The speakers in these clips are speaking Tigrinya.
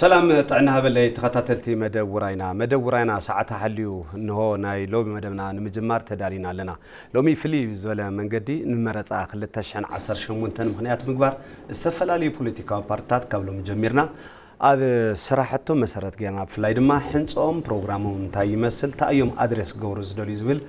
ሰላም ጥዕና ሃበለይ ተኸታተልቲ መደብ ውራይና። መደብ ውራይና ሰዓታ ሓልዩ እንሆ ናይ ሎሚ መደብና ንምጅማር ተዳሊና ኣለና። ሎሚ ፍልይ ዝበለ መንገዲ ንመረፃ ክልተ ሽሕን ዓሰርተ ሸሞንተን ምኽንያት ምግባር ዝተፈላለዩ ፖለቲካዊ ፓርትታት ካብ ሎሚ ጀሚርና ኣብ ስራሕቶም መሰረት ጌርና፣ ብፍላይ ድማ ሕንፅኦም፣ ፕሮግራሞም እንታይ ይመስል፣ እንታይ እዮም ኣድሬስ ክገብሩ ዝደልዩ ዝብል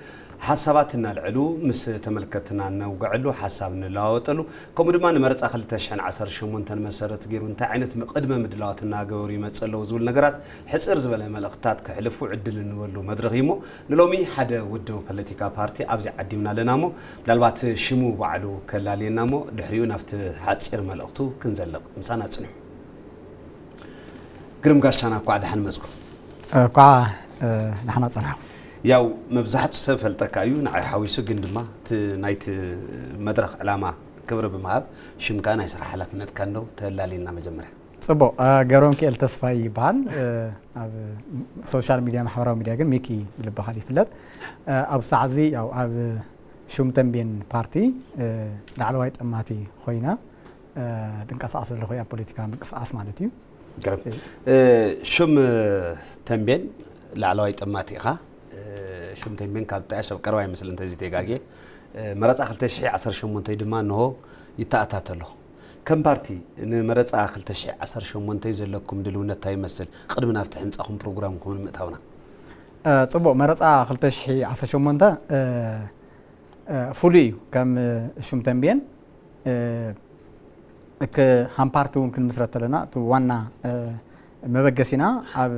ሓሳባት እናልዐሉ ምስ ተመልከትና ነውግዐሉ፣ ሓሳብ ንለዋወጠሉ፣ ከምኡ ድማ ንመረፃ ክልተ ሽሕን ዓሰርተ ሸሞንተን መሰረት ገይሩ እንታይ ዓይነት ቅድመ ምድላዋት እናገበሩ ይመፅእ ኣለዉ ዝብል ነገራት ሕፅር ዝበለ መልእኽትታት ከሕልፉ ዕድል እንበሉ መድረኽ እዩ እሞ፣ ንሎሚ ሓደ ውድብ ፖለቲካ ፓርቲ ኣብዚ ዓዲምና ኣለና እሞ፣ ምናልባት ሽሙ ባዕሉ ከላልየና እሞ፣ ድሕሪኡ ናብቲ ሓፂር መልእኽቱ ክንዘልቕ። ምሳና ጽንሑ። ግርም ጋሻና፣ እኳዕ ደሓን መጽኩ። እኳዕ፣ እ፣ ደሓና ጸናሕኩ። ያው መብዛሕቱ ሰብ ፈልጠካ እዩ፣ ንዓይ ሓዊሱ፣ ግን ድማ እቲ ናይቲ መድረኽ ዕላማ ክብሪ ብምሃብ ሽምካ ናይ ስራሕ ሓላፍነትካ እንደው ተላልየና መጀመርያ። ጽቡቕ፣ እ፣ ገብረሚካኤል ተስፋይ ይበሃል። እ፣ ኣብ ሶሻል ሚድያ፣ ማሕበራዊ ሚድያ ግን ሚኪ ብልበሃል ይፍለጥ። እ፣ ኣብ ሰዓት እዚ ያው ኣብ ሹም ተንቤን ፓርቲ፣ እ፣ ላዕለዋይ ጠማቲ ኮይና፣ እ፣ ድንቀሳቐስ ዘለኹ ኣብ ፖለቲካ ምንቅስቃስ ማለት እዩ። ግርም። እ፣ እ፣ ሹም ተንቤን ላዕለዋይ ጠማቲ ኢኻ። እ፣ ሹም ተንቤን ካብ ጣያሽ ኣብ ቀረባ ይመስል እንተዘይተጋግየ። እ፣ መረፃ ክልተ ሽሕ ዓሰርተ ሸሞንተ ድማ እንሆ ይተኣታተ ኣሎ። ከም ፓርቲ ንመረፃ ክልተ ሽሕ ዓሰርተ ሸሞንተ ዘለኩም ድልውነት እንታይ ይመስል? ቅድሚ ናብቲ ሕንፃኹም ፕሮግራምኩም ንምእታውና። እ፣ ጽቡቕ፣ መረፃ ክልተ ሽሕ ዓሰርተ ሸሞንተ፣ እ፣ እ፣ ፍሉይ እዩ። ከም ሹም ተንቤን፣ እ፣ እክ ሃም ፓርቲ እውን ክንምስረት ተለና፣ እቲ ዋና፣ እ፣ መበገሲና ኣብ፣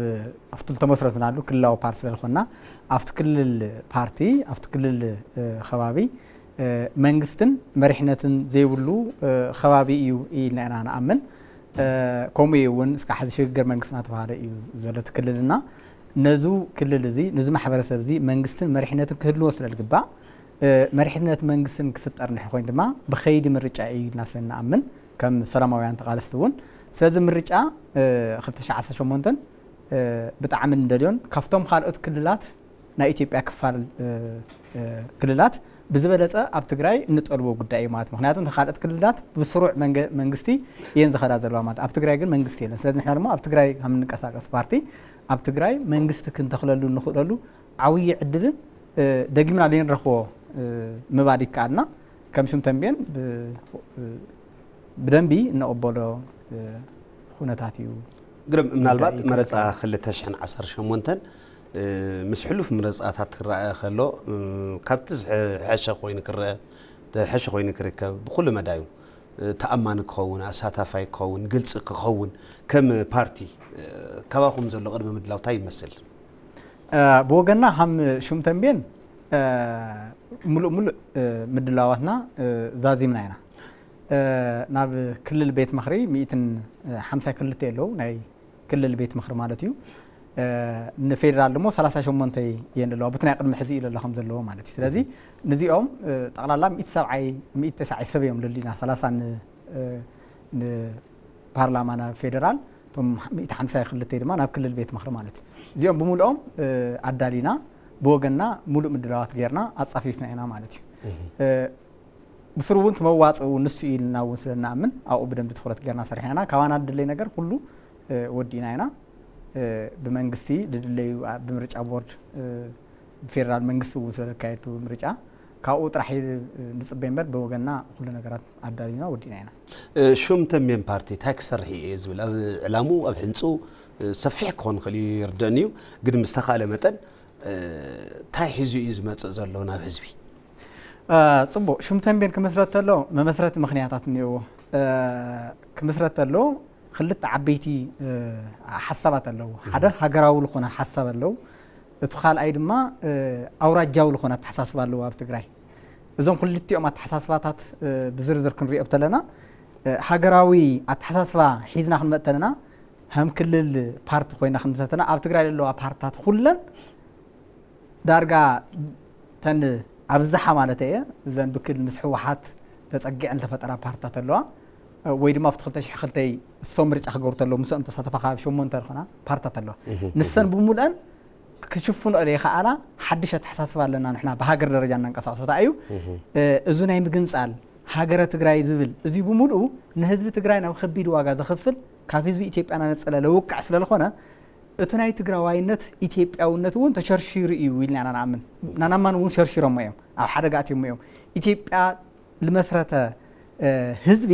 ኣብቲ ዝተመስረትናሉ ክልላዊ ፓርቲ ስለ ዝኾንና፣ ኣብቲ ክልል ፓርቲ፣ ኣብቲ ክልል፣ እ፣ ከባቢ፣ እ፣ መንግስትን መሪሕነትን ዘይብሉ፣ እ፣ ከባቢ እዩ ኢልና ኢና ንኣምን። እ፣ ከምኡ እዩ እውን እስካዕ ሕዚ ሽግግር መንግስቲ እናተባሃለ እዩ ዘሎ እቲ ክልልና። ነዙ ክልል እዚ፣ ነዚ ማሕበረሰብ እዚ መንግስትን መሪሕነትን ክህልዎ ስለ ዝግባእ፣ እ፣ መሪሕነት መንግስትን ክፍጠር እንድሕር ኮይኑ ድማ ብኸይዲ ምርጫ እዩ ኢልና ስለ ንኣምን፣ ከም ሰላማውያን ተቓለስቲ እውን። ስለዚ ምርጫ፣ እ፣ ክልተ ሽሕ ዓሰርተ ሸሞንተን፣ እ፣ ብጣዕሚ እንደልዮን ካብቶም ካልኦት ክልላት ናይ ኢትዮጵያ ክፋል፣ እ፣ እ፣ ክልላት ብዝበለጸ ኣብ ትግራይ እንጠልቦ ጉዳይ እዩ ማለት። ምኽንያቱ እተን ካልኦት ክልላት ብስሩዕ መንገ-፣ መንግስቲ እየን ዝኸዳ ዘለዋ ማለት። ኣብ ትግራይ ግን መንግስቲ የለን። ስለዚ ንሕና ድማ ኣብ ትግራይ ከም እንንቀሳቀስ ፓርቲ ኣብ ትግራይ መንግስቲ ክንተኽለሉ እንኽእለሉ ዓብዪ ዕድልን፣ እ፣ ደጊምና ዘይንረኽቦ፣ እ፣ ምባል ይከኣልና። ከም ሽም ተንቤን ብ-፣ እ፣ ብደንቢ እንቕበሎ፣ እ፣ ኩነታት እዩ። ግርም፣ ምናልባት ጉዳይ እዩ መረፃ ክልተ ሽሕን ዓሰርተ ሸሞንተን፣ እ፣ ምስ ሕሉፍ መረፃታት ክረኣየ ከሎ፣ እ፣ ካብቲ ዝሐ-፣ ዝሐሸ ኮይኑ ክረአ፣ ዝሐሸ ኮይኑ ክርከብ ብኩሉ መዳዩ፣ እ፣ ተኣማኒ ክኸውን፣ ኣሳታፋይ ክኸውን፣ ግልፂ ክኸውን ከም ፓርቲ፣ እ፣ ካባኹም ዘሎ ቅድመ ምድላው እንታይ ይመስል? እ፣ ብወገንና ከም ሹም ተንቤን፣ እ፣ ሙሉእ ሙሉእ፣ እ፣ ምድላዋትና፣ እ፣ ዛዚምና ኢና። እ፣ ናብ ክልል ቤት ምኽሪ ሚእትን ሓምሳን ክልተ ኣለዉ፣ ናይ ክልል ቤት ምኽሪ ማለት እዩ። እ፣ ንፌዴራል ድማ ሰላሳ ሸሞንተ እየን ዘለዋ፣ ብቲ ናይ ቅድሚ ሕዚ እዩ ዘሎ ከም ዘለዎ ማለት እዩ። ስለዚ ንዚኦም፣ እ፣ ጠቕላላ ሚእቲ ሰብዓይ፣ ሚእቲ ተስዓይ ሰብ እዮም ለሊና፣ ሰላሳ ን-፣ እ፣ ንፓርላማ ናብ ፌዴራል፣ እቶም ሚእቲ ሓምሳን ክልተን ድማ ናብ ክልል ቤት ምኽሪ ማለት እዩ። እዚኦም ብምልኦም፣ እ፣ ኣዳሊና፣ ብወገንና ሙሉእ ምድላዋት ጌርና ኣጻፊፍና ኢና ማለት እዩ። እ፣ ብስሩ እውን እቲ መዋፅኡ ንሱ እዩ ኢልና እውን ስለ እንኣምን ኣብኡ ብደንቢ ትኹረት ጌርና ሰሪሕና ኢና። ካባና ዝድለይ ነገር ኩሉ፣ እ፣ ወዲእና ኢና። እ፣ ብመንግስቲ ዝድለዩ፣ ኣ፣ ብምርጫ ቦርድ፣ እ፣ ብፌደራል መንግስቲ እውን ስለ ዘካየድቱ ምርጫ ካብኡ ጥራሕ እዩ፣ እ፣ ንፅበ እምበር ብወገንና ኩሉ ነገራት ኣዳሊና ወዲእና ኢና። እ፣ ሹም ተንቤን ፓርቲ እንታይ ክሰርሕ እዩ ዝብል ኣብ ዕላምኡ ኣብ ሕንፁ፣ እ፣ ሰፊሕ ክኾን ይኽእል እዩ ይርደን እዩ። ግን ምስ ተኻእለ መጠን፣ እ፣ እንታይ ሒዙ እዩ ዝመፅእ ዘሎ ናብ ህዝቢ? እ፣ ጽቡቕ። ሹም ተንቤን ክምስረት ተሎ መመስረቲ ምኽንያታት እኒኦዎ። እ፣ ክምስረት ተሎ ክልተ ዓበይቲ፣ እ፣ ሓሳባት ኣለዉ። ሓደ ሃገራዊ ዝኾነ ሓሳብ ኣለዉ። እቲ ካልኣይ ድማ፣ እ፣ ኣውራጃዊ ዝኾነ ኣተሓሳስባ ኣለዉ ኣብ ትግራይ። እዞም ክልቲኦም ኣተሓሳስባታት፣ እ፣ ብዝርዝር ክንሪኦ ተለና፣ እ፣ ሃገራዊ ኣተሓሳስባ ሒዝና ክንመጽእ ተለና፣ ከም ክልል ፓርቲ ኮይና ክንምስረት ተለና፣ ኣብ ትግራይ ዘለዋ ፓርትታት ኩለን ዳርጋ ተን ኣብዝሓ ማለት እየ፣ እዘን ብክል ምስ ህወሓት ተጸጊዐን ዝተፈጠራ ፓርትታት ኣለዋ፣ ወይ ድማ ኣብቲ ክልተ ሽሕ ክልተ እሶም ምርጫ ክገብሩ ተለዉ ምስኦም ተሳተፋ ካብ ሸሞንተ ዝኾና ፓርትታት ኣለዋ። እህ፣ ንሰን እህ። ብሙሉአን ክሽፍንኦ ዘይከኣላ ሓድሽ ኣተሓሳስባ ኣለና ንሕና ብሃገር ደረጃ እናንቀሳቐሰታ እዩ። እህ። እ፣ እዚ ናይ ምግንጻል ሃገረ ትግራይ ዝብል እዚ ብምሉኡ ንህዝቢ ትግራይ ናብ ከቢድ ዋጋ ዘኽፍል ካብ ህዝቢ ኢትዮጵያ ናነፀለ ለውቃዕ ስለዝኾነ እቲ ናይ ትግራዋይነት ኢትዮጵያውነት እውን ተሸርሺሩ እዩ ኢልና ኢና ንኣምን። ናናማን እውን ሸርሺሮሞ እዮም፣ ኣብ ሓደጋ ኣትዮሞ እዮም። ኢትዮጵያ ልመስረተ ህዝቢ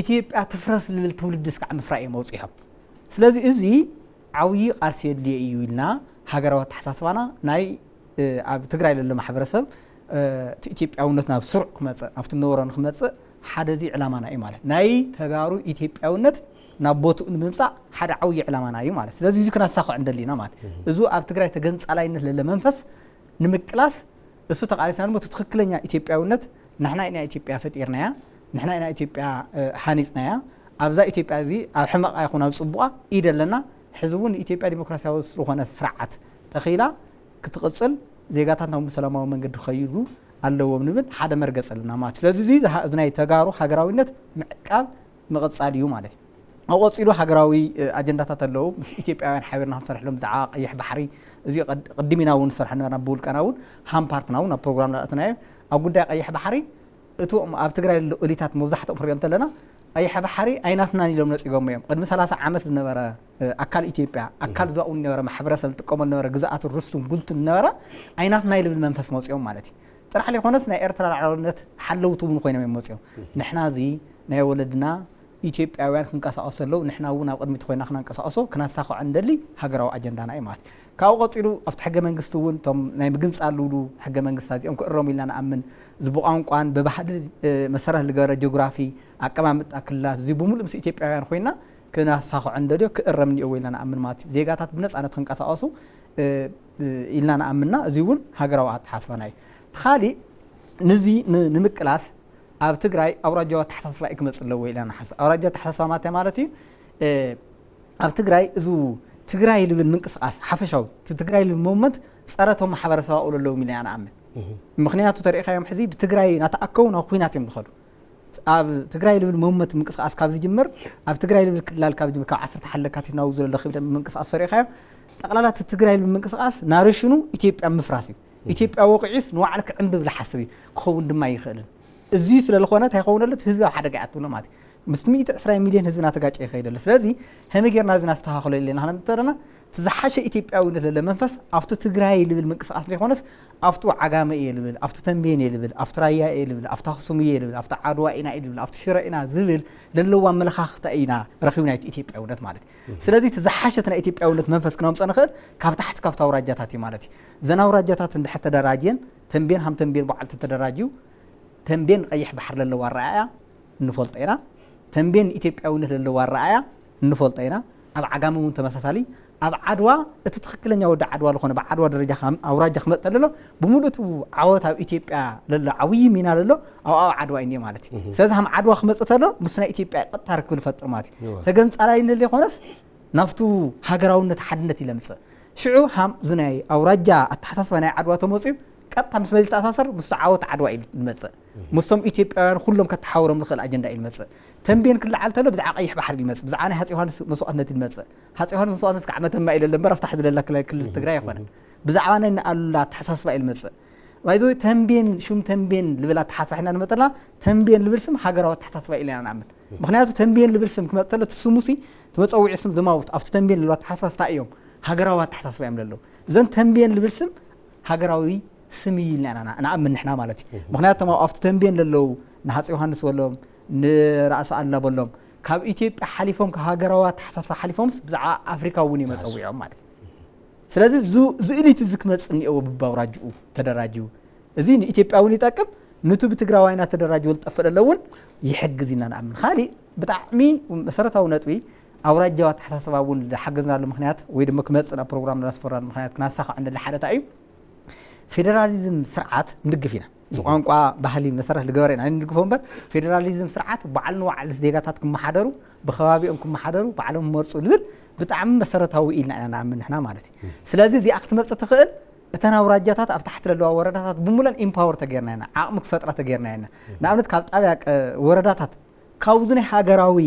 ኢትዮጵያ ትፍረስ ልብል ትውልዲ እስካዕ ምፍራይ እዮም ኣውፂኦም። ስለዚ እዚ ዓብዪ ቃልሲ የድልዮ እዩ ኢልና ሃገራዊ ኣተሓሳስባና ናይ ኣብ ትግራይ ለሎ ማሕበረሰብ እቲ ኢትዮጵያውነት ናብ ስሩዕ ክመፅእ ናብቲ ነበሮ ንክመፅእ ሓደ እዚ ዕላማና እዩ ማለት ናይ ተጋሩ ኢትዮጵያውነት ናብ ቦትኡ ንምምፃእ ሓደ ዓብዪ ዕላማና እዩ ማለት። ስለዚ እዚ ክናሳኽዖ እንደሊና ማለት እዙ ኣብ ትግራይ ተገንፃላይነት ለለ መንፈስ ንምቅላስ እሱ ተቃሊስና ድማ እቲ ትኽክለኛ ኢትዮጵያውነት ንሕና ኢና ኢትዮጵያ ፈጢርናያ፣ ንሕና ኢና ኢትዮጵያ ሃኒፅናያ። ኣብዛ ኢትዮጵያ እዚ ኣብ ሕመቃ ይኹን ኣብ ፅቡቃ ኢድ ኣለና። ሕዚ እውን ኢትዮጵያ ዲሞክራሲያዊ ዝኾነ ስርዓት ተኺላ ክትቕፅል ዜጋታት ናብ ሰላማዊ መንገዲ ክኸይዱ ኣለዎም ንብል ሓደ መርገፅ ኣለና ማለት እዩ። ስለዚ እዚ እዚ ናይ ተጋሩ ሃገራዊነት ምዕቃብ ምቕፃል እዩ ማለት እዩ። ኣብ ቀፂሉ ሃገራዊ ኣጀንዳታት ኣለዉ ምስ ኢትዮጵያውያን ሓቢርና ክንሰርሕሎም ብዛዕባ ቀይሕ ባሕሪ እዚ ቅድሚና እውን ዝሰርሐ ነበርና ብውልቀና እውን ሃምፓርትና እውን ኣብ ፕሮግራም ላእትናዮ ኣብ ጉዳይ ቀይሕ ባሕሪ እቶም ኣብ ትግራይ ዘለዉ እሊታት መብዛሕትኦም ክሪኦም ተለና ቀይሕ ባሕሪ ኣይናትናን ኢሎም ነፂጎሞ እዮም። ቅድሚ ሰላሳ ዓመት ዝነበረ ኣካል ኢትዮጵያ ኣካል ዛኡ ነበረ ማሕበረሰብ ዝጥቀመሉ ነበረ ግዝኣትን ርስቱን ጉንቱን ነበረ ኣይናትና ኢልብል መንፈስ መፂኦም ማለት እዩ። ጥራሕ ዘይኮነስ ናይ ኤርትራ ላዕላውነት ሓለውቲ እውን ኮይኖም እዮም መፂኦም። ንሕና እዚ ናይ ወለድና ኢትዮጵያውያን ክንቀሳቀሱ ዘለዉ ንሕና እውን ኣብ ቅድሚት ኮይና ክናንቀሳቀሶ ክናሳኽዖ እንደሊ ሃገራዊ ኣጀንዳና እዩ ማለት እዩ። ካብኡ ቀፂሉ ኣብቲ ሕገ መንግስቲ እውን እቶም ናይ ምግንፃል ዝብሉ ሕገ መንግስታት እዚኦም ክእረሙ ኢልና ንኣምን። እዚ ብቋንቋን ብባህሊ መሰረት ዝገበረ ጂኦግራፊ ኣቀማምጣ ክልላት እዚ ብምሉእ ምስ ኢትዮጵያውያን ኮይና ክናሳኽዖ እንደልዮ ክእረም እኒኦዎ ኢልና ንኣምን ማለት እዩ። ዜጋታት ብነፃነት ክንቀሳቀሱ ኢልና ንኣምንና እዚ እውን ሃገራዊ ኣተሓስባና እዩ። እቲ ካሊእ ንዚ ንምቅላስ ኣብ ትግራይ ኣውራጃዊ ኣተሓሳስባ እዩ ክመፅእ ኣለዎ ኢልና ንሓስብ። ኣውራጃ ኣተሓሳስባ ማለት እንታይ ማለት እዩ? ኣብ ትግራይ እዚ ትግራይ ልብል ምንቅስቃስ ሓፈሻዊ እቲ ትግራይ ልብል ሞመንት ፀረቶም ማሕበረሰብ ኣብኡ ኣለዎም ኢልና ንኣምን። ምክንያቱ ተሪኢኻዮም ሕዚ ብትግራይ ናተኣከቡ ናብ ኩናት እዮም ዝኸዱ። ኣብ ትግራይ ልብል ሞመንት ምንቅስቃስ ካብ ዝጅምር ኣብ ትግራይ ልብል ክላል ካብ ዝጅምር ካብ ዓሰርተ ሓደ ለካቲት ናብኡ ዘሎ ኺብደ ምንቅስቃስ ተሪኢኻዮም ጠቕላላ እቲ ትግራይ ልብል ምንቅስቃስ ናሬሽኑ ኢትዮጵያ ምፍራስ እዩ። ኢትዮጵያ ወቂዒስ ንባዕሉ ክዕንብብ ዝሓስብ እዩ ክኸውን ድማ ይኽእልን። እዚ ስለዝኾነ እንታይ ይኸውን ኣሎ እቲ ህዝቢ ኣብ ሓደጋ ይኣትውሎ ማለት እዩ። ምስ ሚእቲ ዕስራ ሚልዮን ህዝቢ ናተጋጨ ይኸይድ ኣሎ። ስለዚ ከመይ ጌርና እዚ ናስተኻኽሎ ኢለና ክንብል እንተለና እቲ ዝሓሸ ኢትዮጵያዊነት ለለ መንፈስ ኣብቲ ትግራይ ልብል ምንቅስቃስ ዘይኮነስ ኣብቲ ዓጋመ እየ ልብል፣ ኣብቲ ተንቤን እየ ልብል፣ ኣብቲ ራያ እየ ልብል፣ ኣብቲ ኣኽሱም እየ ልብል፣ ኣብቲ ዓድዋ ኢና እዩ ልብል፣ ኣብቲ ሽረ ኢና ዝብል ለለዎ ኣመለኻኽታ ኢና ረኺብና እቲ ኢትዮጵያውነት ማለት እዩ። ስለዚ እቲ ዝሓሸት ናይ ኢትዮጵያውነት መንፈስ ክነምፀ ንኽእል ካብ ታሕቲ ካብቲ ኣውራጃታት እዩ ማለት እዩ። እዘን ኣውራጃታት እንድሕር ተደራጅየን ተንቤን ሃም ተንቤን በዓል ተተደራጅዩ ተንቤን ቀይሕ ባሕሪ ለለዋ ኣረኣእያ እንፈልጦ ኢና። ተንቤን ኢትዮጵያውነት ለለዋ ኣረኣእያ እንፈልጦ ኢና። ኣብ ዓጋመ እውን ተመሳሳሊ ኣብ ዓድዋ እቲ ትኽክለኛ ወዲ ዓድዋ ዝኾነ ብዓድዋ ደረጃ ከም ኣውራጃ ክመጥ ተለሎ ብምሉእ እቲ ዓወት ኣብ ኢትዮጵያ ለሎ ዓብዪ ሚና ለሎ ኣብ ኣብ ዓድዋ እዩ ማለት እዩ። ስለዚ ከም ዓድዋ ክመጽእ ተሎ ምስ ናይ ኢትዮጵያ ቀጥታ ርክብ ንፈጥር ማለት እዩ። ተገንጻላይ ንል ይኾነስ ናብቱ ሃገራውነት ሓድነት ይለምጽእ። ሽዑ ሃም እዚ ናይ ኣውራጃ ኣተሓሳስባ ናይ ዓድዋ ተመፅዩ ቀጥታ ምስ መን ይተኣሳሰር? ምስቲ ዓወት ዓድዋ እዩ ዝመፅእ። ምስቶም ኢትዮጵያውያን ኩሎም ከተሓውሮም ዝኽእል ኣጀንዳ እዩ ዝመፅእ። ተንቤን ክለዓል ተሎ ብዛዕባ ቀይሕ ባሕሪ ይመፅእ፣ ብዛዕባ ናይ ሃፂ ዮሃንስ መስዋእትነት ይመፅእ። ሃፂ ዮሃንስ መስዋእትነት ከዓ መተማ ኢለ ለምበር ኣብታ ሕዚ ለላ ክልል ትግራይ ኣይኮነን። ብዛዕባ ናይ ኣሉላ ኣተሓሳስባ እዩ ዝመፅእ። ባይዘወይ ተንቤን ሽም ተንቤን ልብል ኣተሓሳስባ ሒና ንመጠና ተንቤን ልብል ስም ሃገራዊ ኣተሓሳስባ ኢለና ንኣምን። ምክንያቱ ተንቤን ልብል ስም ክመፅ ተሎ እቲ ስሙሲ እቲ መፀውዒ ስም ዘማውት ኣብቲ ተንቤን ልብል ኣተሓሳስባ ስታ እዮም ሃገራዊ ኣተሓሳስባ እዮም ለለዉ። እዘን ተንቤን ልብል ስም ሃገራዊ ስም እዩ ኢልና ኢና ንኣምን ንሕና ማለት እዩ። ምክንያቱ እቶም ኣብቲ ተንቤን ለለዉ ንሃፀ ዮሃንስ በሎም ንራእሲ ኣላ በሎም ካብ ኢትዮጵያ ሓሊፎም ካብ ሃገራዊ ኣተሓሳስባ ሓሊፎምስ ብዛዕባ ኣፍሪካ እውን እዩ መፀዊዖም ማለት እዩ። ስለዚ ዝእሊት እዚ ክመፅእ እኒኦዎ ብባውራጅኡ ተደራጅዩ እዚ ንኢትዮጵያ እውን ይጠቅም ንቱ ብትግራዋይና ተደራጅ ወልጠፈ ለለውን ይሕግዝ ኢና ንኣምን። ካሊእ ብጣዕሚ መሰረታዊ ነጥቢ ኣውራጃዊ ኣተሓሳስባ እውን ዝሓገዝናሉ ምክንያት ወይ ድማ ክመፅእ ናብ ፕሮግራም ዳስፈራሉ ምክንያት ክናሳኽዕ እንደለ ሓደታ እዩ። ፌደራሊዝም ስርዓት ንድግፍ ኢና። እዚ ቋንቋ ባህሊ መሰረት ዝገበረ ኢና ንድግፎ እምበር ፌደራሊዝም ስርዓት ባዕሉ ንባዕሉ ዜጋታት ክመሓደሩ ብከባቢኦም ክመሓደሩ ባዕሎም ክመርፁ ዝብል ብጣዕሚ መሰረታዊ ኢልና ኢና ንኣምን ንሕና ማለት እዩ። ስለዚ እዚኣ ክትመፅእ ትኽእል እተን ኣውራጃታት ኣብ ታሕቲ ዘለዋ ወረዳታት ብምለን ኢምፓወር ተገይርና ኢና ዓቕሚ ክፈጥራ ተገይርና ኢና። ንኣብነት ካብ ጣብያ ወረዳታት ካብዚ ናይ ሃገራዊ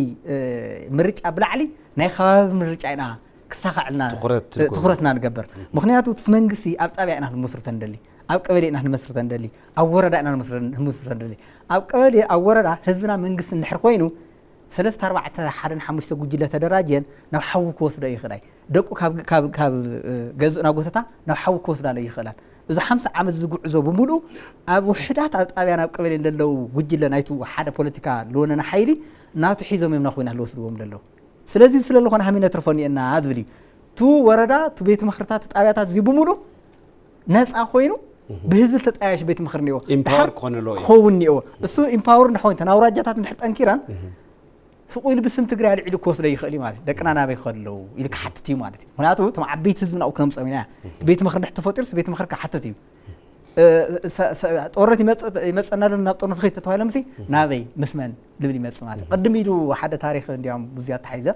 ምርጫ ብላዕሊ ናይ ከባቢ ምርጫ ኢና ክሳኸዕልና ትኩረትና ንገብር። ምክንያቱ እቲ መንግስቲ ኣብ ጣብያ ኢና ክንመስርቶ ንደሊ ኣብ ቀበሌ ኢና ንመስርተ እንደሊ፣ ኣብ ወረዳ ኢና ንመስርተ እንደሊ። ኣብ ቀበሌ ኣብ ወረዳ ህዝብና መንግስቲ እንድሕር ኮይኑ ሰለስተ ኣርባዕተ ሓደን ሓሙሽተ ጉጅለ ተደራጀን ናብ ሓዊ ክወስዶ ይኽእላይ። ደቁ ካብ ገዝኡ ናብ ጎተታ ናብ ሓዊ ክወስዳለ ይኽእላል። እዚ ሓምሳ ዓመት ዝጉዕዞ ብምሉኡ ኣብ ውሕዳት ኣብ ጣብያን ኣብ ቀበሌን ዘለዉ ጉጅለ ናይቱ ሓደ ፖለቲካ ልወነነ ሓይሊ ናቱ ሒዞም እዮም ናብ ኹናት ልወስድዎም ዘለዉ። ስለዚ ስለልኾነ ሃሚ ነትርፎ እኒአና ዝብል እዩ። ቱ ወረዳ ቱ ቤት ምኽርታት ጣብያታት እዚ ብምሉእ ነፃ ኮይኑ ብህዝቢ ተጣያሽ ቤት ምኽሪ እኒኦ ኢምፓወር ክኾን ኣለዎ እዩ። ክኸውን እኒኦ። እሱ ኢምፓወር እንድሕር ኮይኑ ተን ኣውራጃታት እንድሕር ጠንኪረን ስቕ ኢሉ ብስም ትግራይ ኣልዒሉ ክወስዶ ይኽእል እዩ ማለት እዩ። ደቅና ናበይ ክኸዱ ኣለዉ ኢሉ ክሓትት እዩ ማለት እዩ። ምክንያቱ እቶም ዓበይቲ ህዝቢ ናብኡ ክነምፀም ኢና። እቲ ቤት ምኽሪ እንድሕር ተፈጢሩ ቤት ምኽሪ ክሓትት እዩ። እ፣ ሰ- ሰ- ጦርነት ይመፅ- ይመፀና ኣሎ ናብ ጦርነት ኸይድ ተተባሂሎም ሲ ናበይ ምስ መን ልብል ይመፅእ ማለት እዩ። ቅድም ኢሉ ሓደ ታሪክ እንዲያውም ብዙ ኣተሓይዘ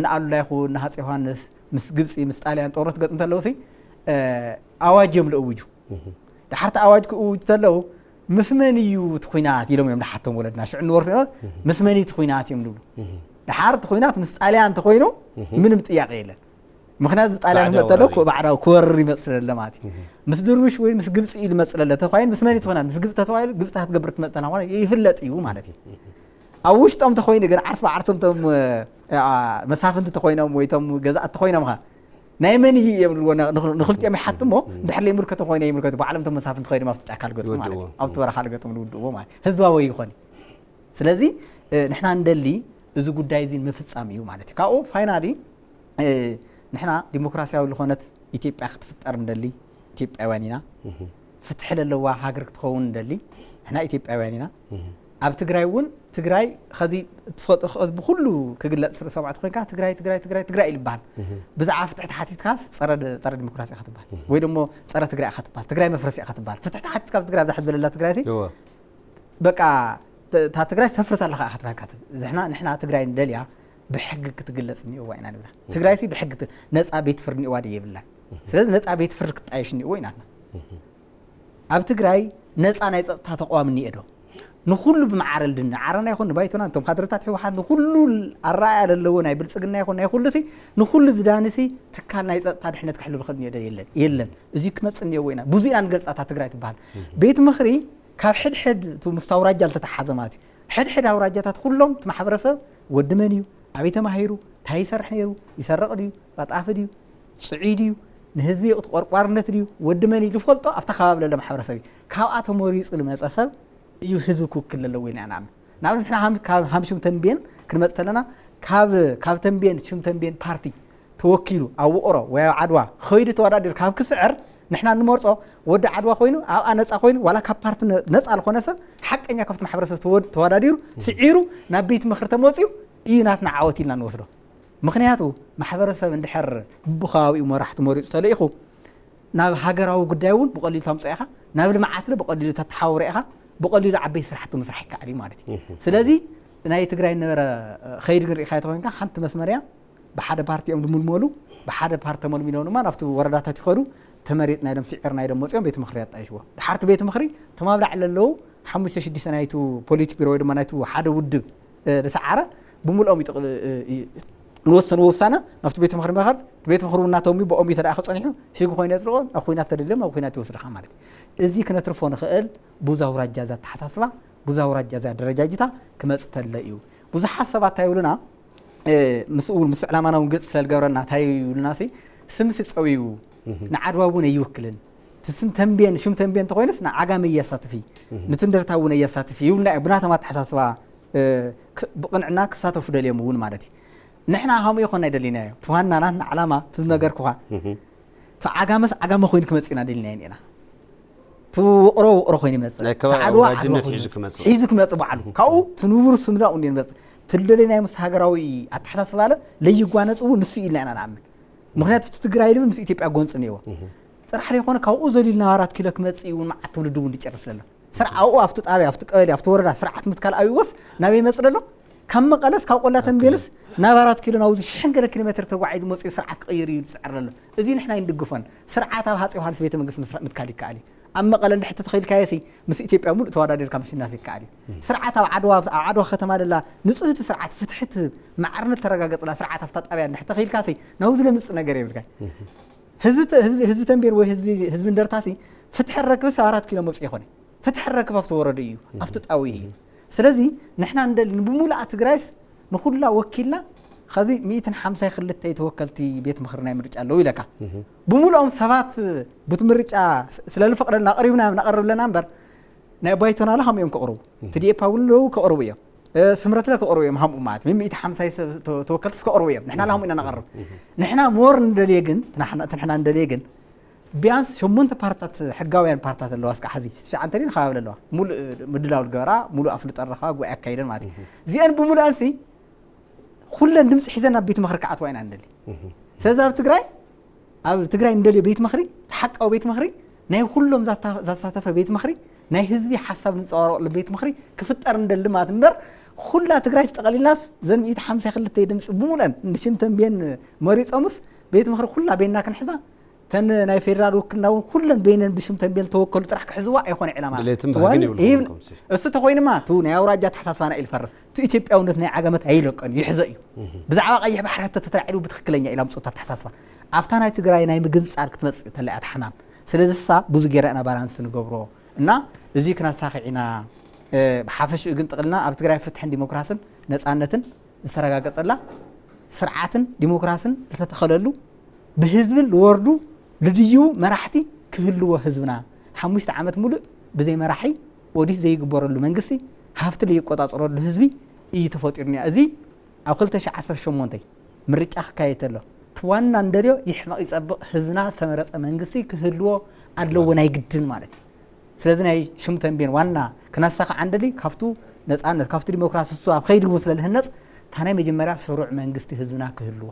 ንኣሉላ ይኹን ንሃፀ ዮሃንስ ምስ ግብፂ ምስ ጣልያን ጦርነት ገጥሙ እንተለዉ ሲ ኣዋጅ እዮም ልእውጁ። ድሓርቲ ኣዋጅ ክእውጁ ተለዉ ምስ መን እዩ እቲ ኩናት ኢሎም እዮም ድሓቶም ወለድና ሽዑ ንወርሱ ምስ መን እዩ እቲ ኩናት እዮም ልብሉ። ድሓር እቲ ኩናት ምስ ጣልያን እንተኮይኑ ምንም ጥያቄ የለን። ምክንያቱ ጣልያን ክመፅ ተሎ ባዕዳዊ ክወርር ይመፅ ስለለ ማለት እዩ። ምስ ድርቡሽ ወይ ምስ ግብፂ እዩ ልመፅ ለለ ተኳይን ምስ መን እዩ ትኾና ምስ ግብፂ ተተባሂሉ ግብፂ ክትገብር ትመፅ ተላ ይፍለጥ እዩ ማለት እዩ። ኣብ ውሽጦም ተኮይኑ ግን ዓርስ ብዓርሶም ቶም መሳፍንቲ ተኮይኖም ወይ ቶም ገዛእቲ ተኮይኖም ኸ ናይ መን እዩ እዮም ንክልቲኦም ይሓት እሞ ድሕር ለይምልከቶም ኮይኖ ይምልከቱ ባዕሎም ቶም መሳፍንቲ ኮይኖም ኣብቲ ጫካ ልገጥሙ ማለት እዩ። ኣብቲ በረኻ ልገጥሙ ልውድእዎ ማለት ህዝባዊ ይኾን። ስለዚ ንሕና እንደሊ እዚ ጉዳይ እዚ ምፍፃም እዩ ማለት እዩ። ካብኡ ፋይናሊ ንሕና ዲሞክራሲያዊ ዝኾነት ኢትዮጵያ ክትፍጠር እንደሊ ኢትዮጵያውያን ኢና። ፍትሒ ለለዋ ሃገር ክትኸውን እንደሊ ንሕና ኢትዮጵያውያን ኢና። ኣብ ትግራይ እውን ትግራይ ኸዚ ብኩሉ ክግለፅ ስለ ሰማዕቲ ኮይንካ ትግራይ ትግራይ ትግራይ ትግራይ ኢሉ ይበሃል። ብዛዕባ ፍትሒ ተሓቲትካስ ፀረ ዲሞክራሲ ኢኻ ትበሃል ወይ ደሞ ፀረ ትግራይ ኢኻ ትበሃል ትግራይ መፍረሲ ኢኻ ትበሃል። ፍትሒ ተሓቲትካ ኣብ ትግራይ ኣብዛ ዘለላ ትግራይ በቃ እታ ትግራይ ሰፍርስ ኣለኻ ኢኻ ትበሃል። ዝሕና ንሕና ትግራይ ንደልያ ብሕጊ ክትግለፅ እኒኦዋ ኢና ንብላ። ትግራይ ሲ ብሕጊ ነፃ ቤት ፍርዲ እኒኦዋ ዶ የብላን። ስለዚ ነፃ ቤት ፍርዲ ክጣየሽ እኒኦዎ ኢናትና። ኣብ ትግራይ ነፃ ናይ ፀጥታ ተቋም እኒኤ ዶ? ንኩሉ ብመዓረ ልድኒ ዓረና ይኹን ንባይቶና እቶም ካድረታት ህወሓት ንኩሉ ኣረኣያ ለለዎ ናይ ብልፅግና ይኹን ናይ ኩሉ ሲ ንኩሉ ዝዳኒ ሲ ትካል ናይ ፀጥታ ድሕነት ክሕሉ ዝኽእል እኒኦ ዶ የለን? የለን። እዚ ክመፅእ እኒኦዎ ኢና ብዙ ኢና ንገልፃ እታ ትግራይ ትበሃል ቤት ምኽሪ ካብ ሕድሕድ እቲ ምስቲ ኣውራጃ ዝተተሓዘ ማለት እዩ። ሕድሕድ ኣውራጃታት ኩሎም እቲ ማሕበረሰብ ወዲ መን እዩ፣ ኣበይ ተማሂሩ፣ እንታይ ይሰርሕ ነይሩ፣ ይሰርቕ ድዩ፣ ቀጣፊ ድዩ፣ ፅዑይ ድዩ፣ ንህዝቢ ተቆርቋርነት ድዩ፣ ወዲ መን እዩ ዝፈልጦ ኣብታ ከባቢ ለሎ ማሕበረሰብ እዩ። ካብኣ ተመሪፁ ዝመፀ ሰብ እዩ ህዝቢ ክውክል ለለዎ ኢልና ንኣምን። ንኣብነት ንሕና ካብ ሃምሹም ተንቤን ክንመፅ ተለና ካብ ተንቤን ሹም ተንቤን ፓርቲ ተወኪሉ ኣብ ውቕሮ ወይ ኣብ ዓድዋ ኸይዱ ተወዳዲሩ ካብ ክስዕር ንሕና እንመርፆ ወዲ ዓድዋ ኮይኑ ኣብኣ ነፃ ኮይኑ ዋላ ካብ ፓርቲ ነፃ ዝኾነ ሰብ ሓቀኛ ካብቲ ማሕበረሰብ ተወዳዲሩ ስዒሩ ናብ ቤት ምኽሪ ተመፅዩ እዩ ናትና ዓወት ኢልና ንወስዶ። ምኽንያቱ ማሕበረሰብ እንድሕር ብብኸባቢኡ መራሕቲ መሪፁ ተለኢኹ ናብ ሃገራዊ ጉዳይ እውን ብቐሊሉ ታምፅኦ ኢኻ፣ ናብ ልምዓት ብቐሊሉ ተተሓውረ ኢኻ፣ ብቐሊሉ ዓበይቲ ስራሕቲ ምስራሕ ይከኣል እዩ ማለት እዩ። ስለዚ ናይ ትግራይ ነበረ ኸይድ ግን ርኢኻ ተኮይንካ ሓንቲ መስመር እያ። ብሓደ ፓርቲ እዮም ዝምልመሉ፣ ብሓደ ፓርቲ ተመልሚሎም ድማ ናብቲ ወረዳታት ይኸዱ፣ ተመሪጥና ኢሎም ስዒርና ኢሎም መፅኦም ቤት ምኽሪ ያጣይሽዎ። ድሓርቲ ቤት ምኽሪ ተማብላዕ ለለዉ ሓሙሽተ ሽዱሽተ ናይቱ ፖሊት ቢሮ ወይ ድማ ናይቱ ሓደ ውድብ ዝሰዓረ ብምልኦም ይጥቕ- ንወሰንዎ ውሳነ ናብቲ ቤት ምኽሪ መኸድ ቤት ምኽሪ ውናቶም ብኦም እዩ ተደኣ ከፀኒሑ ሽግ ኮይኑ የፅድቆ ናብ ኩናት ተደልዮም ናብ ኩናት ይወስድኻ ማለት እዩ። እዚ ክነትርፎ ንኽእል ብዙ ኣውራጃ እዛ ኣተሓሳስባ ብዙ ኣውራጃ እዛ ደረጃጅታ ክመፅ ተለ እዩ። ብዙሓት ሰባት እንታይ ይብሉና ምስኡ እውን ምስ ዕላማና እውን ግልፂ ስለዝገብረና እንታይ ይብሉና ሲ ስምሲ ፀውዩ ንዓድዋ እውን ኣይውክልን እቲ ስም ተንቤን ሽም ተንቤን እንተኮይንስ ንዓጋመ እያሳትፍ እዩ ንትንደርታ እውን እያሳትፍ እዩ ይብሉና እዩ ብናቶም ኣተሓሳስባ ብቕንዕና ክሳተፉ ደልዮም እውን ማለት እዩ። ንሕና ከምኡ ይኮን ኣይደሊናዮ ተዋናና ንዓላማ ትዝነገርኩኻ ተዓጋመስ ዓጋመ ኮይኑ ክመፅእ ኢና ደሊናዮ ኢና ትውቕሮ ውቕሮ ኮይኑ ይመፅእ ናይ ከባቢ ተዓድዋ ኣውራጅነት ዓድዋ ኮይኑ ሒዙ ይመፅእ። ክመፅእ። ሒዙ ክመፅእ በዓሉ ካብኡ ትንውር ስምዳ እንዲ ንመፅእ ትልደለናዮ ምስ ሃገራዊ ኣተሓሳስባ ለ ለይጓነፅ እውን ንሱ ኢልና ኢና ንኣምን። ምክንያቱ እቲ ትግራይ ልብል ምስ ኢትዮጵያ ጎንፂ እኒዎ ጥራሕ ዘይኮነ ካብኡ ዘሊልና ኣራት ኪሎ ክመፅእ እውን መዓት ትውልዲ እውን ዝጨርስ ዘሎ ስርዓኡ ኣብቲ ጣብያ ኣብቲ ቀበሌ ኣብቲ ወረዳ ስርዓት ምትካል ኣብዎስ ናበይ ይመፅእ ዘሎ ካብ መቐለስ ካብ ቆላ ተንቤንስ ናብ ኣራት ኪሎ ናብዚ ሽሕን ገለ ኪሎ ሜትር ተጓዒዙ መፅኡ ስርዓት ክቕይር እዩ ዝፅዕር ዘሎ። እዚ ንሕና ይንድግፎን ስርዓት ኣብ ሃፀ ዮሃንስ ቤተ መንግስት ምስራ- ምትካል ይከኣል እዩ። ኣብ መቐለ እንድሕር ተተኺልካዮ ሲ ምስ ኢትዮጵያ ሙሉእ ተወዳዲርካ ምሽናፍ ይከኣል እዩ። ስርዓት ኣብ ዓድዋ ኣብ ዓድዋ ከተማ ደላ ንፅህቲ ስርዓት ፍትሕቲ ማዕርነት ተረጋገፅላ ስርዓት ኣብታ ጣብያ እንድሕር ተኺልካ ሲ ናብዚ ለምፅእ ነገር የብልካ። ህዝቢ ተ- ህዝቢ ህዝቢ ተንቤን ወይ ህዝቢ ህዝቢ እንደርታ ሲ ፍትሒ ረክብስ ኣብ ኣራት ኪሎ መፅኡ ይኾነ። ፍትሒ ረክብ ኣብቲ ወረዱ እዩ፣ ኣብቲ ጣዊ እዩ። ስለዚ ንሕና እንደሊ ብሙሉኣ ትግራይስ ንኩላ ወኪልና ኸዚ ሚእትን ሓምሳን ክልተ ተወከልቲ ቤት ምኽሪ ናይ ምርጫ ኣለዉ ኢለካ። ብሙሉኦም ሰባት ቡቲ ምርጫ ስለልፈቕደልና ኣቕሪብና ነቐርብ ኣለና እምበር ናይ ባይቶና ለ ከምኡ እዮም ከቕርቡ። ትዲኤፓ እውን ኣለዉ ከቕርቡ እዮም። ስምረት ለ ከቕርቡ እዮም ሃምኡ ማለት ሚእቲ ሓምሳይ ሰብ ተወከልትስ ከቕርቡ እዮም። ንሕና ለ ከምኡ ኢና ነቐርብ። ንሕና ሞር እንደልየ ግን ንሕና እንደልየ ግን ቢያንስ ሸሞንተ ፓርትታት ሕጋውያን ፓርትታት ኣለዋ። እስካ ሓዚ ትሽዓንተ ድን ከባቢ ኣለዋ። ሙሉእ ምድላው ዝገበራ ሙሉእ ኣፍልጦ ረኸባ ጉባኤ ኣካይደን ማለት እዩ። እዚአን ብምሉኣንሲ ኩለን ድምፂ ሒዘን ናብ ቤት ምኽሪ ክኣትዋ ኢና እንደሊ። ስለዚ ኣብ ትግራይ ኣብ ትግራይ እንደልዮ ቤት ምኽሪ ተሓቃዊ ቤት ምኽሪ ናይ ኩሎም ዛሳተፈ ቤት ምኽሪ ናይ ህዝቢ ሓሳብ ንፀዋረቕሉ ቤት ምኽሪ ክፍጠር እንደሊ ማለት እምበር ኩላ ትግራይ ተጠቐሊልናስ ዘን ሚእቲ ሓምሳ ክልተ ድምፂ ብምሉአን ንሽም ተንብየን መሪፆምስ ቤት ምኽሪ ኩላ ቤና ክንሕዛ ተን ናይ ፌደራል ውክልና እውን ኩለን በይነን ብሽም ተንቤን ተወከሉ ጥራሕ ክሕዝዋ ኣይኮነ ዕላማ ድሌትን እሱ ተኮይንማ ቱ ናይ ኣውራጃ ተሓሳስባና ኢልፈርስ ቱ ኢትዮጵያውነት ናይ ዓገመት ኣይለቀን ይሕዘ እዩ። ብዛዕባ ቀይሕ ባሕሪ ሕቶ ተተላዒሉ ብትክክለኛ ኢላ ምፅታ ተሓሳስባ ኣብታ ናይ ትግራይ ናይ ምግንፃል ክትመፅእ ተለያ ተሓማም ስለዚ ሳ ብዙ ጌራ ኢና ባላንስ ንገብሮ እና እዚ ክናሳኺ ኢና። ብሓፈሽኡ ግን ጥቕልና ኣብ ትግራይ ፍትሕን ዲሞክራስን ነፃነትን ዝተረጋገጸላ ስርዓትን ዲሞክራስን ዝተተኸለሉ ብህዝብን ልወርዱ ልድይቡ መራሕቲ ክህልዎ ህዝብና ሓሙሽተ ዓመት ሙሉእ ብዘይ መራሒ ኦዲት ዘይግበረሉ መንግስቲ ሃፍቲ ዘይቆጻጸረሉ ህዝቢ እዩ ተፈጢሩና። እዚ ኣብ ክልተ ሺሕ ዓሰርተ ሸሞንተ ምርጫ ክካየድ ተሎ እቲ ዋና እንደልዮ ይሕመቕ ይጸብቕ ህዝብና ዝተመረጸ መንግስቲ ክህልዎ ኣለዎ ናይ ግድን ማለት እዩ። ስለዚ ናይ ሽም ተንቤን ዋና ክነሳኻ ዓንደሊ ካብቱ ነፃነት ካብቱ ዲሞክራሲ እሱ ኣብ ኸይድሉ ስለ ዝህነፅ እታ ናይ መጀመርያ ስሩዕ መንግስቲ ህዝብና ክህልዎ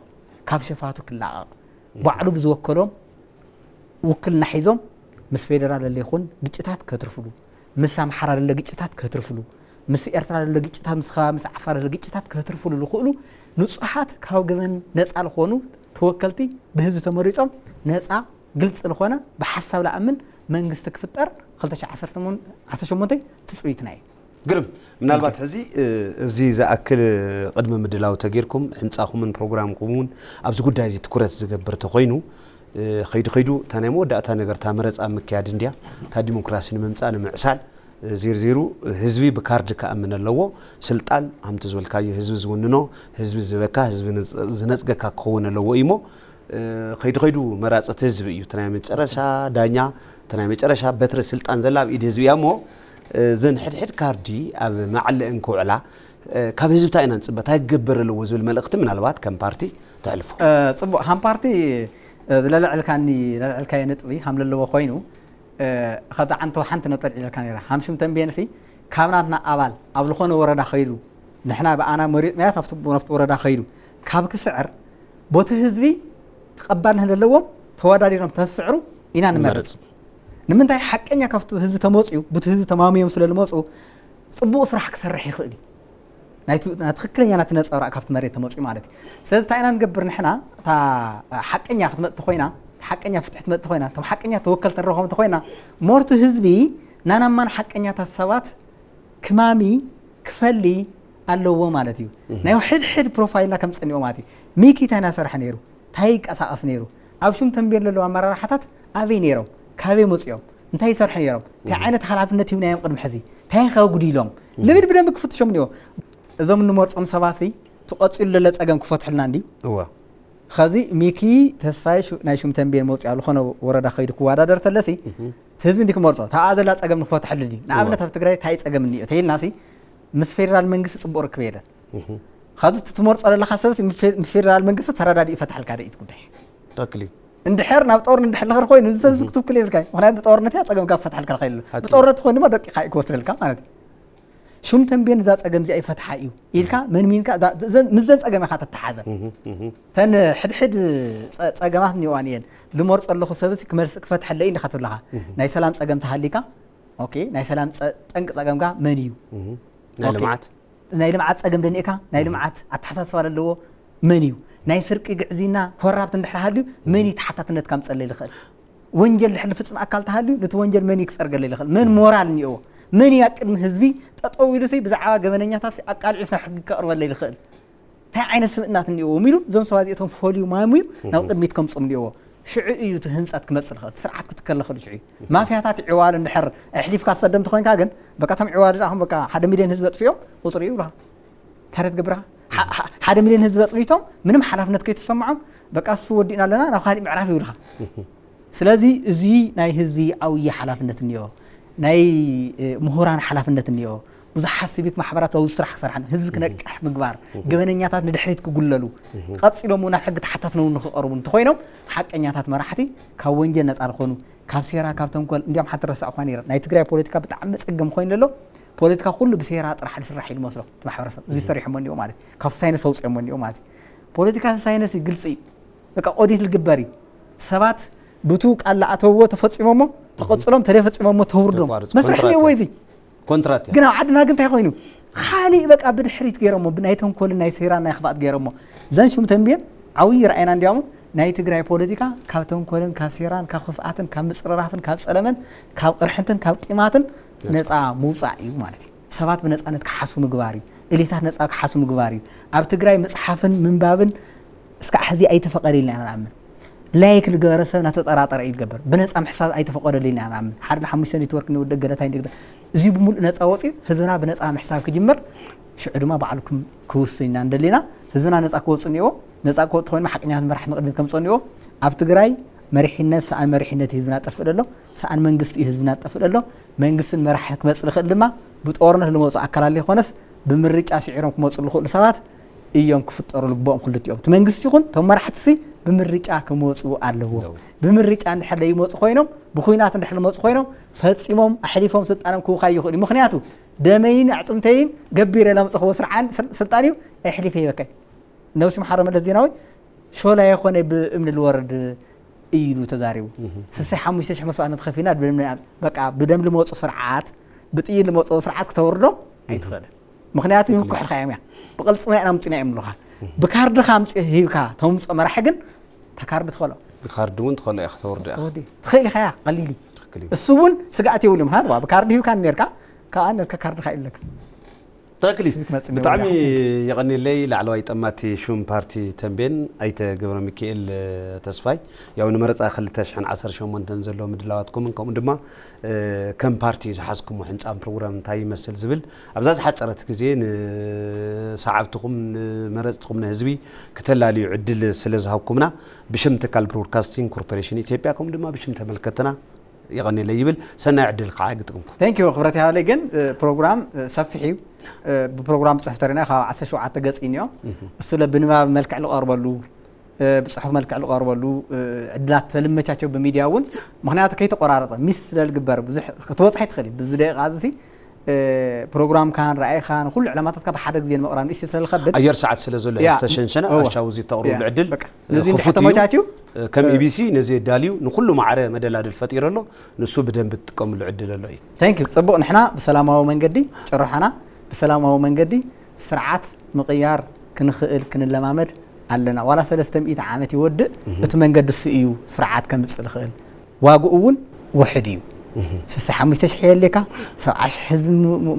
ካብ ሸፋቱ ክላቐቕ ባዕሉ ብዝወከሎም ውክልና ሒዞም ምስ ፌደራል ለለ ይኹን ግጭታት ከትርፍሉ ምስ ኣምሓራ ለለ ግጭታት ከትርፍሉ ምስ ኤርትራ ለለ ግጭታት ምስ ከባቢ ምስ ዓፋር ለለ ግጭታት ከትርፍሉ ዝኽእሉ ንፁሓት ካብ ገበን ነፃ ዝኾኑ ተወከልቲ ብህዝቢ ተመሪፆም ነፃ ግልፂ ዝኾነ ብሓሳብ ለኣምን መንግስቲ ክፍጠር ክልተ ሺሕ ዓሰርተ ሸሞንተ ትፅቢትና እዩ። ግርም ምናልባት ሕዚ እዚ ዝኣክል ቅድሚ ምድላው ተጌርኩም ሕንፃኹምን ፕሮግራምኩም እውን ኣብዚ ጉዳይ እዚ ትኩረት ዝገብር ተኮይኑ ኸይዱ ኸይዱ እታ ናይ መወዳእታ ነገር እታ መረፃ ምክያድ እንድያ እታ ዲሞክራሲ ንምምፃእ ንምዕሳል ዜርዜሩ ህዝቢ ብካርድ ክኣምን ኣለዎ። ስልጣን ሃምቲ ዝበልካዮ ህዝቢ ዝውንኖ ህዝቢ ዝበካ ህዝቢ ዝነፅገካ ክኸውን ኣለዎ እዩ እሞ ከይዱ ከይዱ መራፂ እቲ ህዝቢ እዩ። እቲ ናይ መጨረሻ ዳኛ እቲ ናይ መጨረሻ በትሪ ስልጣን ዘላ ኣብ ኢድ ህዝቢ እያ እሞ እዘን ሕድሕድ ካርዲ ኣብ መዓለእን ክውዕላ ካብ ህዝቢ እንታይ ኢና ንፅበ እንታይ ክገበር ኣለዎ ዝብል መልእኽቲ ምናልባት ከም ፓርቲ ተሕልፎ። ፅቡቕ ሃም ፓርቲ ዝለለዕልካኒ ለልዕልካዮ ነጥቢ ሃም ለለዎ ኮይኑ ከዛ ዓንተው ሓንቲ ነጥብ ኣልዒለካ ነይራ። ሃምሽም ተንቤንሲ ካብ ናትና ኣባል ኣብ ዝኾነ ወረዳ ኸይዱ ንሕና ብኣና መሪፅናዮ ናብቲ ናብቲ ወረዳ ኸይዱ ካብ ክስዕር ቦቲ ህዝቢ ተቐባልነት ዘለዎም ተወዳዲሮም ተስዕሩ ኢና ንመርፅ። ንምንታይ ሓቀኛ ካብቲ ህዝቢ ተመፅኡ ቡቲ ህዝቢ ተማምዮም ስለ ዝመፁ ፅቡቕ ስራሕ ክሰርሕ ይኽእል እዩ። ናይ ትክክለኛ ናቲ ነፀብራቅ ካብቲ መሬት ተመፅኡ ማለት እዩ። ስለዚ እንታይ ኢና ንገብር ንሕና እታ ሓቀኛ ክትመፅ ተኮይና ሓቀኛ ፍትሒ ትመፅ ተኮይና እቶም ሓቀኛ ተወከልቲ ንረኽቦም ተኮይና ሞርቲ ህዝቢ ናናማን ሓቀኛታት ሰባት ክማሚ ክፈሊ ኣለዎ ማለት እዩ። ናይ ሕድሕድ ፕሮፋይልና ከም ፀኒኦ ማለት እዩ። ሚኪ እንታይ ናሰርሐ ነይሩ እንታይ ይንቀሳቀስ ነይሩ ኣብ ሹም ተንቤን ለለዉ ኣመራርሓታት ኣበይ ነይሮም ካበይ መፅኦም እንታይ ይሰርሑ ነይሮም እንታይ ዓይነት ሓላፍነት ሂብናዮም ቅድሚ ሕዚ እንታይ ከ ጉዲሎም ልብል ብደንቢ ክፍትሾም እኒኦ። እዞም እንመርፆም ሰባትሲ ትቐፂሉ ለለ ፀገም ክፈትሕልና እንዲ እዋ ኸዚ ሚኪ ተስፋይ ናይ ሹም ተንቤን መውፅእ ኣብ ዝኾነ ወረዳ ከይዱ ክወዳደር ተለሲ እቲ ህዝቢ እንዲ ክመርፆ ተኣ ዘላ ፀገም ንክፈትሐሉ እንዲ ንኣብነት ኣብ ትግራይ እንታይ ፀገም እኒኦ ተይልናሲ ምስ ፌዴራል መንግስቲ ፅቡቅ ርክብ የለን ኸዚ እቲ ትመርፆ ዘለኻ ሰብሲ ምስ ፌዴራል መንግስቲ ተረዳዲኡ ይፈትሐልካ ደኢት ጉዳይ ተክሊ እንድሕር ናብ ጦር እንድሕር ዝኸር ኮይኑ እዚ ሰብ ክትውክል የብልካ ምክንያቱ ብጦርነት እያ ፀገምካ ክፈትሐልካ ኸይሉ ብጦርነት ትኾን ድማ ደቂኻ እዩ ክወስደልካ ማለት እዩ። ሹም ተንቤን እዛ ጸገም እዚኣ ይፈትሓ እዩ ኢልካ መንሚንካ ምስዘን ጸገም ኢኻ ተተሓዘ። ተን ሕድሕድ ጸገማት እኒኦዋን እየን ልመርጾ ኣለኹ ሰብሲ ክመልስ ክፈትሐለ እዩ ኢኻ ትብለኻ። ናይ ሰላም ጸገም ተሃሊካ ኦኬ ናይ ሰላም ጠንቂ ጸገምካ መን እዩ? ናይ ልምዓት ናይ ልምዓት ጸገም ደኒእካ ናይ ልምዓት ኣተሓሳስባ ዘለዎ መን እዩ? ናይ ስርቂ ግዕዝይና ኮራፕት እንድሕር ሃልዩ መን እዩ ተሓታትነትካ ምጸለይ ዝኽእል? ወንጀል ድሕር ዝፍፅም ኣካል ተሃልዩ ነቲ ወንጀል መን እዩ ክፀርገለይ ዝኽእል? መን ሞራል እኒኦዎ? መን እዩ ኣብ ቅድሚ ህዝቢ ጠጠው ኢሉ ሲ ብዛዕባ ገበነኛታት ሲ ኣቃልዒስ ናብ ሕጊ ከቕርበለይ ዝኽእል? እንታይ ዓይነት ስብእናት እኒኦዎም ኢሉ እዞም ሰባት እዚኦም ፈልዩ ማሙ እዩ ናብ ቅድሚት ከምፅኦም እኒኦዎ። ሽዑ እዩ እቲ ህንፀት ክመፅእ ዝኽእል፣ እቲ ስርዓት ክትከል ዝኽእል ሽዑ እዩ። ማፍያታት ዕዋል እንድሕር ኣሕሊፍካ ትሰደም እንተኾይንካ ግን፣ በቃ እቶም ዕዋል እዚኣኹም በቃ ሓደ ሚልዮን ህዝቢ ኣጥፊኦም ቁፅሪ ይብሉኻ። እንታይ ትገብርኻ? ሓደ ሚልዮን ህዝቢ ኣፅኒቶም ምንም ሓላፍነት ከይተሰምዖም፣ በቃ እሱ ወዲእና ኣለና ናብ ካሊእ ምዕራፍ ይብልኻ። ስለዚ እዚ ናይ ህዝቢ ዓብዪ ሓላፍነት እኒኦ፣ ናይ ምሁራን ሓላፍነት እኒኦ። ብዙሓት ሲቪክ ማሕበራት ኣብዚ ስራሕ ክሰርሓ፣ ህዝቢ ክነቅሕ ምግባር፣ ገበነኛታት ንድሕሪት ክጉለሉ፣ ቀፂሎም እውን ናብ ሕጊ ተሓታትነት ንክቐርቡ እንተኮይኖም ሓቀኛታት መራሕቲ ካብ ወንጀል ነፃ ዝኾኑ፣ ካብ ሴራ ካብ ተንኮል። እንዲያም ሓንቲ ረሳዕ እኳ ነይረ፣ ናይ ትግራይ ፖለቲካ ብጣዕሚ መፀገም ኮይኑ ኣሎ። ፖለቲካ ኩሉ ብሴራ ጥራሕ ዝስራሕ ኢሉ መስሎ እቲ ማሕበረሰብ፣ እዚ ሰሪሖሞ እንዲኦ ማለት እዩ፣ ካብ ሳይንስ ኣውፅኦሞ እንዲኦ ማለት እዩ። ፖለቲካ ሳይንስ እዩ፣ ግልፂ እዩ። በቃ ኦዲት ዝግበር እዩ። ሰባት ብቱ ቃል ለኣተውዎ ተፈፂሞሞ ተቐፅሎም፣ ተደፈፂሞሞ ተውርዶም። መስርሕ እኒኦ ወይ እዚ ኮንትራት ግን ኣብ ዓድና ግን እንታይ ኮይኑ? ካሊእ በቃ ብድሕሪት ገይሮሞ፣ ብናይ ተንኮልን ናይ ሴራን ናይ ክፍኣት ገይሮሞ። ዘን ሹም ተንቤን ዓብዪ ረኣይና እንዲያሞ ናይ ትግራይ ፖለቲካ ካብ ተንኮልን ካብ ሴራን ካብ ክፍኣትን ካብ ምፅርራፍን ካብ ፀለመን ካብ ቅርሕንትን ካብ ቂማትን ነፃ ምውፃእ እዩ ማለት እዩ። ሰባት ብነፃነት ክሓሱ ምግባር እዩ። እሊታት ነፃ ክሓሱ ምግባር እዩ። ኣብ ትግራይ ምፅሓፍን ምንባብን እስካዕ ሕዚ ኣይተፈቐደ ኢልና ኢና ንኣምን። ላይክ ዝገበረ ሰብ እናተጠራጠረ እዩ ዝገበር። ብነፃ ምሕሳብ ኣይተፈቐደሉ ኢልና ኢና ንኣምን። ሓደ ሓሙሽተ ኔትወርክ ንውድእ ገለታይ ንግዛ፣ እዚ ብምሉእ ነፃ ወፂኡ ህዝብና ብነፃ ምሕሳብ ክጅምር ሽዑ ድማ ባዕሉ ክም- ክውስን ኢና እንደሊና። ህዝብና ነፃ ክወፅእ እኒኦ። ነፃ ክወፅእ ተኮይኑ ሓቀኛት መራሕቲ ንቅድሚት ከምፅኦ እኒኦ። ኣብ ትግራይ መሪሕነት ሰኣን መሪሕነት እዩ ህዝብና ጠፍእ ደሎ። ሰኣን መንግስቲ እዩ ህዝብና ጠፍእ ደሎ። መንግስትን መራሒ ክመፅእ ዝኽእል ድማ ብጦርነት ዝመፁ ኣካላት ዘይኮነስ ብምርጫ ስዒሮም ክመፁ ዝኽእሉ ሰባት እዮም ክፍጠሩ ልግበኦም ክልቲኦም። እቲ መንግስቲ ይኹን እቶም መራሕቲ ሲ ብምርጫ ክመፁ ኣለዎም። ኣለዎም። ብምርጫ እንድሕር ዘይመፁ ኮይኖም፣ ብኩናት እንድሕር ዝመፁ ኮይኖም ፈፂሞም ኣሕሊፎም ስልጣኖም ክውካ ይኽእሉ። ምኽንያቱ ደመይን ኣዕፅምተይን ገቢረ ለምፅኽዎ ስርዓን ስል- ስልጣን እዩ ኣሕሊፈ ይበካይ። ነብሲ መሓረ መለስ ዜናዊ ሾላ የኾነ ብእምኒ ልወርድ እዩ ኢሉ ተዛሪቡ። ስሳይ ሓሙሽተ ሽሕ መስዋእነት ከፊልና ብደም ናይ- በቃ ብደም ልመፁ ስርዓት ብጥይት ልመፁ ስርዓት ክተወርዶም ኣይትኽእልን። ምኽንያቱ ይምኩሕልካ እዮም እያ ብቕልፅና ኢና ኣምፅና እዮም ብሉኻ። ብካርድኻ ኣምፅ ሂብካ ተምፆ መራሒ ግን ተካርድ ትኸሎ ብካርድ እውን ትኸሎ እያ ከተወርዶ እያ። ትኽእል ኢኻ እያ ቀሊል እዩ። ትኽክል እዩ። እሱ እውን ስግኣት የብሉ ምክንያቱ ዋ ብካርድ ሂብካ ነርካ ከዓ ነትካ ካርድኻ ይብለካ። ትኽክል እዩ። ስልክ መጽእ ብጣዕሚ ነውራ። የቐንየለይ ላዕለዋይ ጠማቲ ሹም ፓርቲ ተንቤን ኣይተ ገብረ ሚካኤል ተስፋይ። ያው ንመረፃ ክልተ ሽሕን ዓሰርተ ሸሞንተን ዘሎ ምድላዋትኩምን ከምኡ ድማ ከም ፓርቲ ዝሓዝኩሞ ሕንፃን ፕሮግራም እንታይ ይመስል ዝብል ኣብዛ ዝሓፀረት ግዜ ንሰዓብትኹም ንመረፅትኹም ንህዝቢ ክተላልዩ ዕድል ስለ ዝሃብኩምና ብሽም ትካል ብሮድካስቲንግ ኮርፖሬሽን ኢትዮጵያ ከምኡ ድማ ብሽም ተመልከትና የቐንየለይ ይብል። ሰናይ ዕድል ከዓ ይግጥምኩም። Thank you ክብረት ይሃበለይ። ግን ፕሮግራም ሰፊሕ እዩ። ብፕሮግራም ፅሑፍ ተሪና ካብ ዓሰርተ ሸውዓተ ገፅ እዩ እኒኦ። እሱ ለ ብንባብ መልክዕ ዝቐርበሉ ብፅሑፍ መልክዕ ዝቐርበሉ ዕድላት ተልመቻቸው ብሚድያ እውን ምክንያቱ ከይተቆራረፀ ሚስ ስለዝግበር ብዙሕ ክትበፅሐ ትኽእል እዩ። ብዙ ደቂቃ እዚ ፕሮግራምካን ራእይኻን ኩሉ ዕላማታትካ ብሓደ ግዜ ንምቕራብ ንእሽተይ ስለዝኸብድ ኣየር ሰዓት ስለ ዘሎ ዝተሸንሸነ ኣሻው እዚ ተቕርብሉ ዕድል ነዚ እንድሕር ተመቻችው ከም ኢቢሲ ነዚ የዳልዩ ንኩሉ ማዕረ መደላድል ፈጢሩ ኣሎ። ንሱ ብደንብ ትጥቀምሉ ዕድል ኣሎ እዩ። Thank you። ፅቡቕ ንሕና ብሰላማዊ መንገዲ ጭርሖና ብሰላማዊ መንገዲ ስርዓት ምቕያር ክንኽእል ክንለማመድ ኣለና። ዋላ ሰለስተ ሚእቲ ዓመት ይወድእ እቲ መንገዲ እሱ እዩ ስርዓት ከምፅእ ዝኽእል። ዋግኡ እውን ውሕድ እዩ። ስሳ ሓሙሽተ ሽሕ የድልየካ፣ ሰብዓ ሽሕ ህዝቢ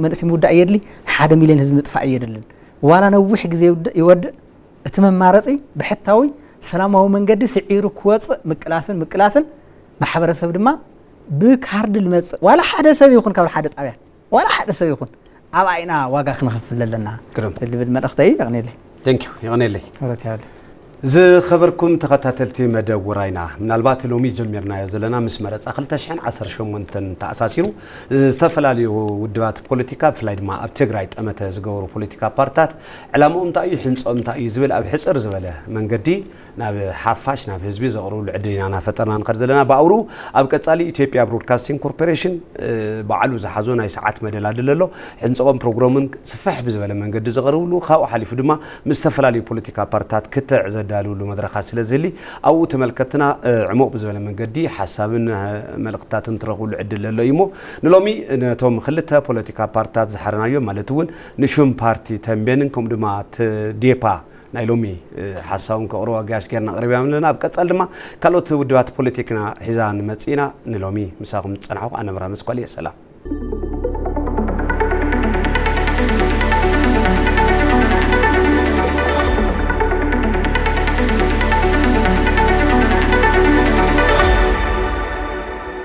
መንእሰይ ምውዳእ የድሊ፣ ሓደ ሚልዮን ህዝቢ ምጥፋእ የድልን። ዋላ ነዊሕ ግዜ ይወድእ እቲ መማረፂ ብሕታዊ ሰላማዊ መንገዲ ስዒሩ ክወፅእ ምቅላስን ምቅላስን ማሕበረሰብ ድማ ብካርድ ልመፅእ ዋላ ሓደ ሰብ ይኹን ካብ ሓደ ጣብያ ዋላ ሓደ ሰብ ይኹን ኣብኣ ኢና ዋጋ ክንኸፍል ዘለና ግርም። ልብል መልእኽተይ የቕኔለይ Thank you። የቐኔለይ። ክብረት ይሃበለይ። ዝኸበርኩም ተኸታተልቲ መደብ ውራይና ምናልባት ሎሚ ጀሚርናዮ ዘለና ምስ መረፃ ክልተ ሽሕን ዓሰርተ ሸሞንተን ተኣሳሲሩ ዝተፈላለዩ ውድባት ፖለቲካ ብፍላይ ድማ ኣብ ትግራይ ጠመተ ዝገበሩ ፖለቲካ ፓርትታት ዕላምኦም እንታይ እዩ ሕንፅኦም እንታይ እዩ ዝብል ኣብ ሕፅር ዝበለ መንገዲ ናብ ሓፋሽ ናብ ህዝቢ ዘቕርብሉ ዕድል ኢና እናፈጠርና ንኸድ ዘለና ብኣውሩ ኣብ ቀፃሊ ኢትዮጵያ ብሮድካስቲንግ ኮርፖሬሽን ባዕሉ ዝሓዞ ናይ ሰዓት መደላድል ኣሎ ሕንፅኦም ፕሮግራሙን ስፍሕ ብዝበለ መንገዲ ዘቕርብሉ ካብኡ ሓሊፉ ድማ ምስ ዝተፈላለዩ ፖለቲካ ፓርትታት ክትዕ ዘዳልውሉ መድረኻት ስለ ዝህሊ ኣብኡ ተመልከትና ዕሞቕ ብዝበለ መንገዲ ሓሳብን መልእኽትታትን ትረኽብሉ ዕድል ዘሎ እዩ እሞ ንሎሚ ነቶም ክልተ ፖለቲካ ፓርትታት ዝሓረናዮ ማለት እውን ንሹም ፓርቲ ተንቤንን ከምኡ ድማ ዴፓ ናይ ሎሚ ሓሳብን ከቕርቦ ኣጋያሽ ጌርና ኣቕሪብና ኣለና ኣብ ቀፃል ድማ ካልኦት ውድባት ፖለቲክና ሒዛ ንመፅእ ኢና ንሎሚ ምሳኹም ዝፀናሕኩ ኣነምራ መስኳል እየ ሰላም